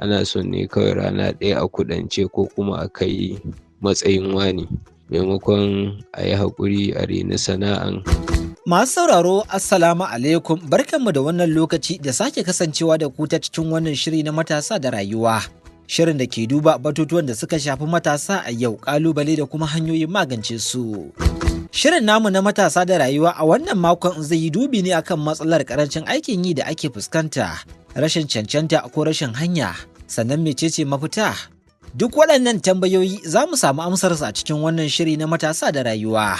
Ana son ne kawai rana ɗaya a kuɗance ko kuma a kai matsayin wane, maimakon a yi haƙuri a reni sana'an. Masu sauraro, Assalamu alaikum, barkanmu da wannan lokaci da sake kasancewa da ku ta cikin wannan shiri na matasa da rayuwa. Shirin da ke duba batutuwan da suka shafi matasa a yau, kalubale da kuma hanyoyin magance su. Shirin namu na matasa da rayuwa a wannan makon zai yi dubi ne akan matsalar karancin aikin yi da ake fuskanta, rashin cancanta ko rashin hanya, sannan mecece mafita? Duk waɗannan tambayoyi za mu samu amsarsu a cikin wannan shiri na matasa da rayuwa.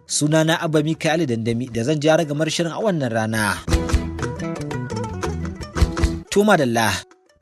Sunana Abba Mika'il Dandami da zan ja ragamar shirin a wannan rana. To madalla,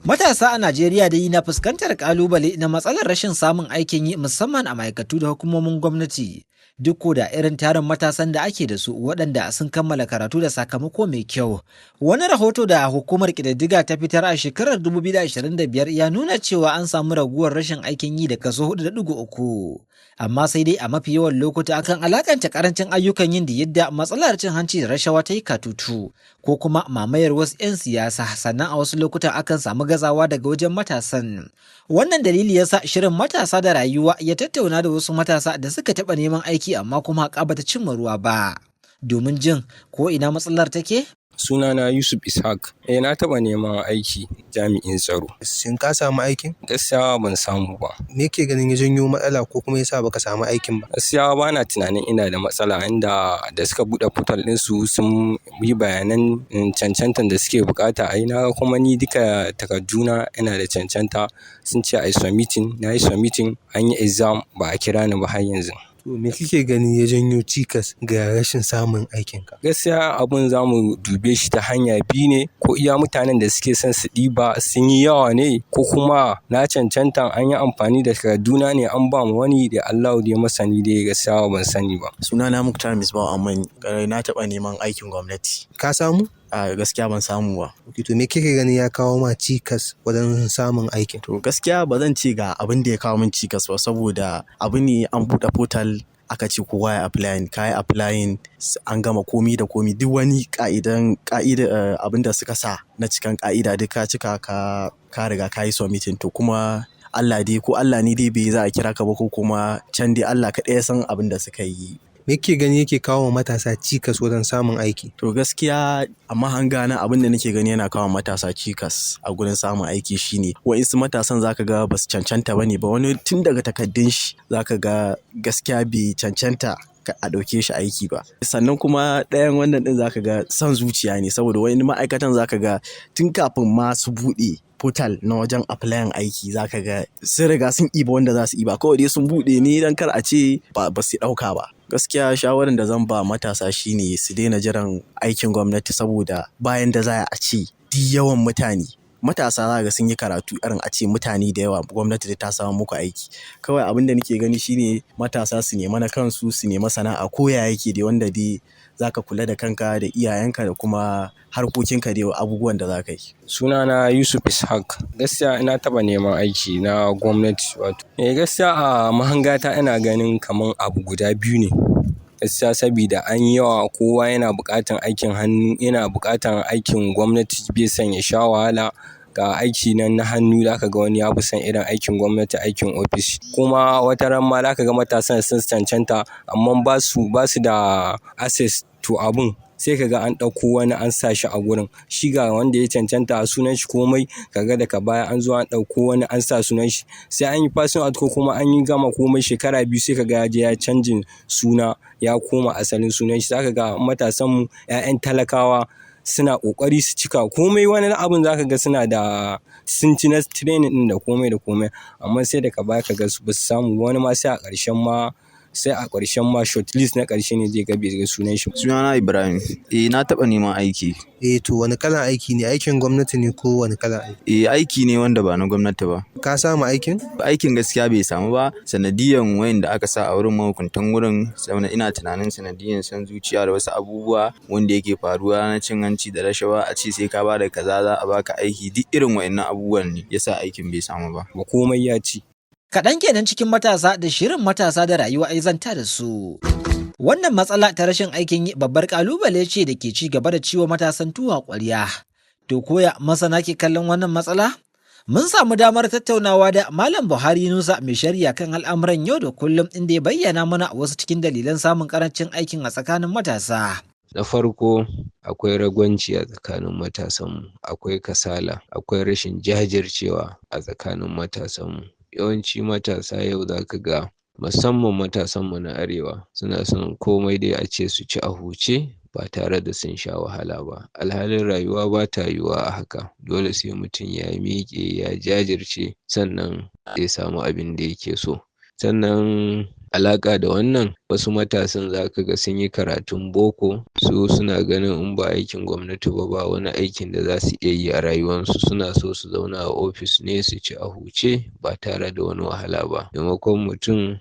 matasa a Najeriya dai na fuskantar kalubale na matsalar rashin samun aikin yi, musamman a ma'aikatu da hukumomin gwamnati. Duk da irin tarin matasan da ake da su waɗanda sun kammala karatu da sakamako mai kyau. Wani rahoto da hukumar ƙididdiga ta fitar a shekarar 2025 ya nuna cewa an samu raguwar rashin aikin yi da kaso 4.3. Amma sai dai a mafi yawan lokuta akan alakanta karancin ayyukan yin da yadda matsalar cin hanci da rashawa ta yi katutu ko kuma mamayar wasu 'yan siyasa, sannan a wasu lokutan akan samu gazawa daga wajen matasan. Wannan dalili yasa shirin matasa da rayuwa ya tattauna da wasu matasa da suka taɓa neman aiki amma kuma haƙa bata cimma ruwa ba, domin jin ko ina matsalar take. Sunana Yusuf Ishaq. Eh, na taɓa neman aiki jami'in tsaro. Shin ka samu aikin? Gaskiya ban samu ba. Me ke ganin ya janyo matsala ko kuma yasa baka samu aikin ba? Gaskiya bana tunanin ina da matsala, inda da suka buɗe portal ɗinsu sun yi bayanan cancantan da suke buƙata. Ai na kuma ni duka takarduna ina da cancanta. Sun ce a yi submitting, na yi submitting, an yi exam, ba a kira ni ba har yanzu. To, me kike gani ya janyo cikas ga rashin samun aikinka? Gaskiya abun za mu dube shi ta hanya biyu ne: ko iya mutanen da suke son su ɗiba sun yi yawa ne, ko kuma na cancanta an yi amfani da takarduna ne an ba mu wani da Allahu dai masani dai, gaskiya ban sani ba. Sunana Muktar Misbahu Amani, na taɓa neman aikin gwamnati. Ka samu? A gaskiya ban samu ba. Ok, to me kike gani ya kawo ma cikas wajen samun aikin? To, gaskiya ba zan ce ga abin da ya kawo min cikas ba, saboda abu ne an buɗe portal, aka ce kowa ya applying, ka yi applying, an gama komi da komi, duk wani ka'idan ka'ida abin da suka sa na cikan ka'ida duk ka cika, ka riga ka yi submitting. To kuma Allah dai, ko Allah ne dai bai za a kira ka ba, ko kuma can dai Allah kaɗai ya san abin da suka yi. Me kike gani yake kawo wa matasa cikas wajen samun aiki? To, gaskiya a mahanga na, abin da nake gani yana kawo matasa cikas a gurin samun aiki shine wa'insu matasan zaka ga basu cancanta bane ba. Wani tun daga takaddun shi zaka ga gaskiya bai cancanta a ɗauke shi aiki ba. Sannan kuma ɗayan wannan ɗin zaka ga son zuciya ne, saboda wani ma'aikatan zaka ga tun kafin ma su buɗe portal na wajen applying aiki, zaka ga sun riga sun ɗiba wanda za su ɗiba, kawai dai sun buɗe ne don kar a ce ba su ɗauka ba. Gaskiya shawaran da zan ba matasa shine su daina jiran aikin gwamnati, saboda bayan da za a ce duk yawan mutane, matasa za ga sun yi karatu, irin a ce mutane da yawa, gwamnati ta samu muku aiki. Kawai abin da nake gani shine matasa su nema na kansu, su nema sana'a ko ya yake dai, wanda dai zaka kula da kanka da iyayenka da kuma harkokinka dai, abubuwan da za ka yi. Sunana Yusuf Ishaq. Gaskiya ina taɓa neman aiki na gwamnati wato. Eh, gaskiya a mahangata ina ganin kaman abu guda biyu ne. Gaskiya sabida an yi yawa, kowa yana buƙatan aikin hannu, yana buƙatan aikin gwamnati, bai son ya sha wahala. Ga aiki nan na hannu, zaka ga wani ya fi son irin aikin gwamnati, aikin ofis. Kuma wataran ma zaka ga matasan sun cancanta amma ba su da access to abun. Sai ka ga an ɗauko wani an sa shi a gurin. Shi ga wanda ya cancanta, sunan shi komai, ka ga daga baya an zo an ɗauko wani an sa sunan shi. Sai an yi passing out ko kuma an yi gama komai shekara 2, sai ka ga ya je ya canjin suna, ya koma asalin sunan shi. Zaka ga matasan mu 'ya'yan talakawa suna ƙoƙari su cika komai. Wani abun zaka ga suna da sun ci na training ɗin da komai da komai, amma sai daga baya ka ga ba su samu. Wani ma sai a ƙarshen ma short list na ƙarshe ne zai ga bai ga sunan shi. Sunana Ibrahim. Eh, na taɓa neman aiki. Eh, to wani kalan aiki ne? Aikin gwamnati ne ko wani kalan aiki? Eh, aiki ne wanda ba na gwamnati ba. Ka samu aikin? Aikin gaskiya bai samu ba, sanadiyan wayanda aka sa a wurin, mahukuntan wurin. Saboda ina tunanin sanadiyan son zuciya da wasu abubuwa wanda yake faruwa na cin hanci da rashawa, a ce sai ka bada kaza za a baka aiki, duk irin wayannan abubuwan ne yasa aikin bai samu ba. Ba komai ya ci. Kaɗan kenan cikin matasa da shirin matasa da rayuwa ya zanta da su. Wannan matsala ta rashin aikin yi babbar ƙalubale ce da ke ci gaba da ciwo matasan tuwo a ƙwarya. To koya masana ke kallon wannan matsala? Mun samu damar tattaunawa da Malam Buhari Nusa, mai sharhi kan al'amuran yau da kullum, inda ya bayyana mana wasu cikin dalilan samun karancin aikin a tsakanin matasa. Na farko, akwai ragwanci a tsakanin matasanmu, akwai kasala, akwai rashin jajircewa a tsakanin matasanmu. Yawanci matasa yau za ka ga, musamman matasanmu na arewa, suna son komai dai a ce su ci a huce ba tare da sun sha wahala ba, alhalin rayuwa ba ta yiwuwa a haka. Dole sai mutum ya miƙe ya jajirce sannan zai samu abin da yake so. Sannan alaƙa da wannan, wasu matasan za ka ga sun yi karatun boko, su suna ganin in ba aikin gwamnati ba, ba wani aikin da za su iya yi a rayuwansu. Suna so su zauna a ofis ne su ci a huce ba tare da wani wahala ba, maimakon mutum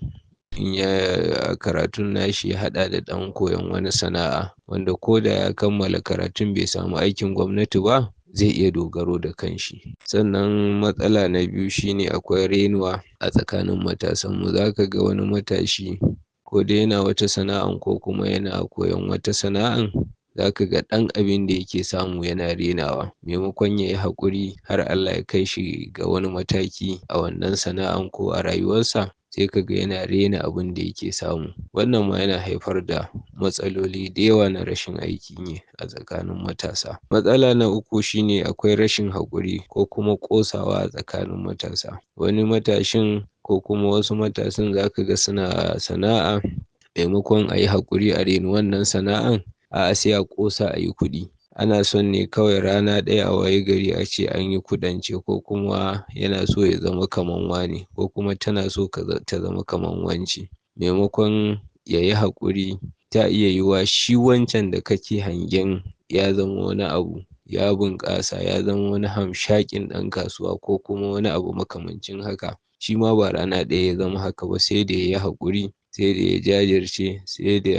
in ya karatun nashi ya haɗa da ɗan koyon wani sana'a wanda ko da ya kammala karatun bai samu aikin gwamnati ba, zai iya dogaro da kanshi. Sannan matsala na biyu shine akwai renuwa a tsakanin matasanmu. Za ka ga wani matashi ko dai yana wata sana'an ko kuma yana koyon wata sana'an, za ka ga ɗan abin da yake samu yana renawa, maimakon ya yi haƙuri har Allah ya kai shi ga wani mataki a wannan sana'an ko a rayuwarsa, sai ka ga yana rena abin da yake samu. Wannan ma yana haifar da matsaloli da yawa na rashin aikin yi a tsakanin matasa. Matsala na uku shine akwai rashin haƙuri ko kuma ƙosawa a tsakanin matasa. Wani matashin ko kuma wasu matasan za ka ga suna sana'a, maimakon a yi haƙuri a reni wannan sana'an, a'a, sai a ƙosa a yi kuɗi. Ana son ne kawai rana ɗaya a wayi gari a ce an yi kuɗance, ko kuma yana so ya zama kaman wane, ko kuma tana so ta zama kaman wance, maimakon ya yi haƙuri. Ta iya yiwuwa shi wancan da kake hangen ya zama wani abu, ya bunƙasa, ya zama wani hamshaƙin ɗan kasuwa ko kuma wani abu makamancin haka, shi ma ba rana ɗaya ya zama haka ba, sai da ya yi haƙuri, sai da ya jajirce, sai da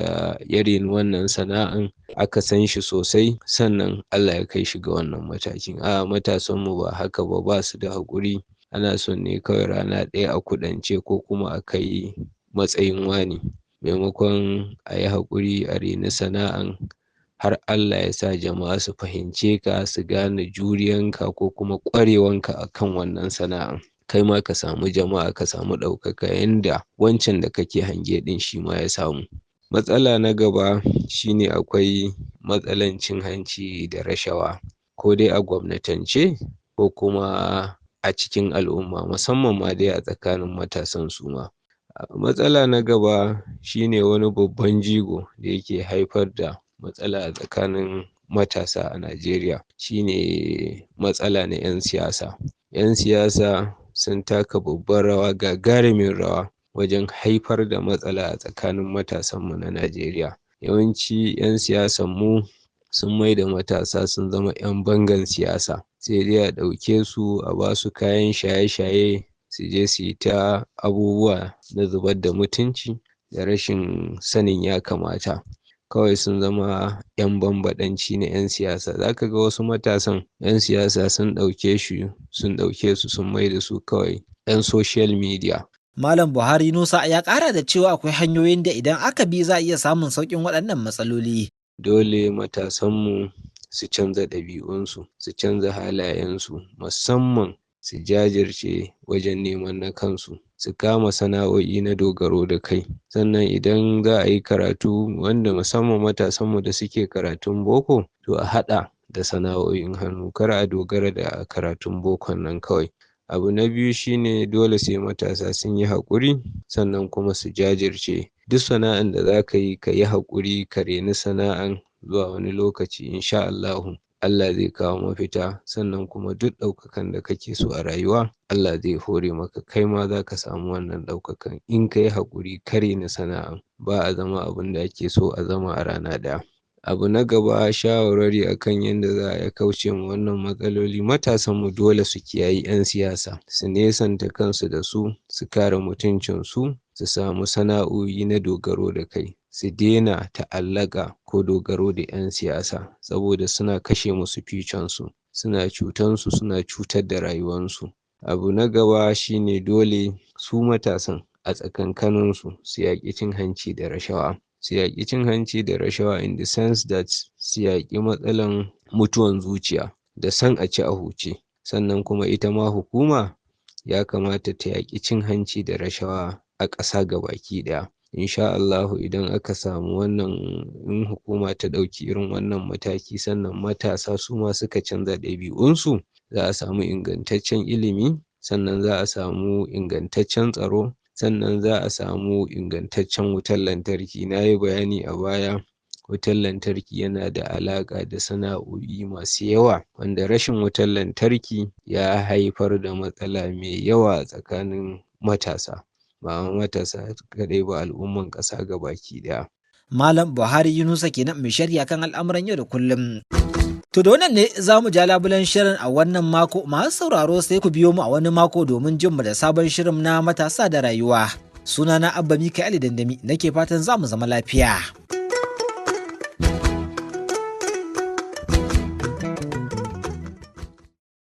ya reni wannan sana'an aka san shi sosai, sannan Allah ya kai shi ga wannan matakin. A'a, matasanmu ba haka ba, ba su da haƙuri. Ana son ne kawai rana ɗaya a kuɗance ko kuma a kai matsayin wane, maimakon a yi haƙuri a reni sana'an har Allah ya sa jama'a su fahimce ka, su gane juriyanka ko kuma ƙwarewanka a kan wannan sana'an, kai ma ka samu jama'a, ka samu ɗaukaka yanda wancan da kake hange ɗin shi ma ya samu. Matsala na gaba shine akwai matsalan cin hanci da rashawa, ko dai a gwamnatance ko kuma a cikin al'umma, musamman ma dai a tsakanin matasan su ma. Matsala na gaba shine wani babban jigo da yake haifar da matsala a tsakanin matasa a Najeriya shine matsala na 'yan siyasa. 'Yan siyasa sun taka babbar rawa, gagarumin rawa, wajen haifar da matsala a tsakanin matasanmu na Najeriya. Yawanci 'yan siyasan mu sun maida matasa sun zama 'yan bangan siyasa, sai dai a ɗauke su a ba su kayan shaye-shaye su je su yi ta abubuwa na zubar da mutunci da rashin sanin ya kamata. Kawai sun zama 'yan bambaɗanci na 'yan siyasa. Za ka ga wasu matasan 'yan siyasa sun ɗauke shi sun ɗauke su sun maida su kawai 'yan social media. Malam Buhari Nusa ya ƙara da cewa akwai hanyoyin da idan aka bi za a iya samun sauƙin waɗannan matsaloli. Dole matasanmu su canza ɗabi'unsu, su canza halayensu, musamman su jajirce wajen neman na kansu, su kama sana'o'i na dogaro da kai. Sannan idan za a yi karatu, wanda musamman matasanmu da suke karatun boko, to a haɗa da sana'o'in hannu, kar a dogara da karatun bokon nan kawai. Abu na biyu shine dole sai matasa sun yi haƙuri, sannan kuma su jajirce. Duk sana'an da za ka yi, ka yi haƙuri ka reni sana'an, zuwa wani lokaci insha Allahu Allah zai kawo mafita. Sannan kuma duk ɗaukakan da kake so a rayuwa, Allah zai hore maka, kai ma za ka samu wannan ɗaukakan in ka yi haƙuri ka reni sana'an. Ba a zama abin da ake so a zama a rana ɗaya. Abu na gaba, shawarwari akan yadda za a kauce ma wannan matsaloli: matasanmu dole su kiyayi 'yan siyasa, su nesanta kansu da su, su kare mutuncinsu, su samu sana'o'i na dogaro da kai, su daina ta'allaka ko dogaro da 'yan siyasa, saboda suna kashe musu su, suna cutansu, suna cutar da rayuwansu. Abu na gaba shine dole su matasan a tsakankaninsu su yaƙi cin hanci da rashawa, su yaƙi cin hanci da rashawa in the sense that su yaƙi matsalan mutuwan zuciya da son a ci a huce. Sannan kuma ita ma hukuma ya kamata ta yaƙi cin hanci da rashawa a ƙasa gabaki ɗaya. Insha Allahu idan aka samu wannan, in hukuma ta ɗauki irin wannan mataki, sannan matasa su ma suka canza ɗabi'unsu, za a samu ingantaccen ilimi, sannan za a samu ingantaccen tsaro, sannan za a samu ingantaccen wutar lantarki. Na yi bayani a baya, wutar lantarki yana da alaƙa da sana'o'i masu yawa, wanda rashin wutar lantarki ya haifar da matsala mai yawa a tsakanin matasa, ba ma matasa kaɗai ba, al'umman ƙasa gabaki ɗaya. Malam Buhari Yunusa kenan, mai sharhi akan al'amuran yau da kullum. To da wannan ne za mu ja labulen shirin a wannan mako. Masu sauraro, sai ku biyo mu a wani mako domin jin mu da sabon shirin na Matasa da Rayuwa. Sunana Abba Mika'il Dandami, nake fatan za mu zama lafiya.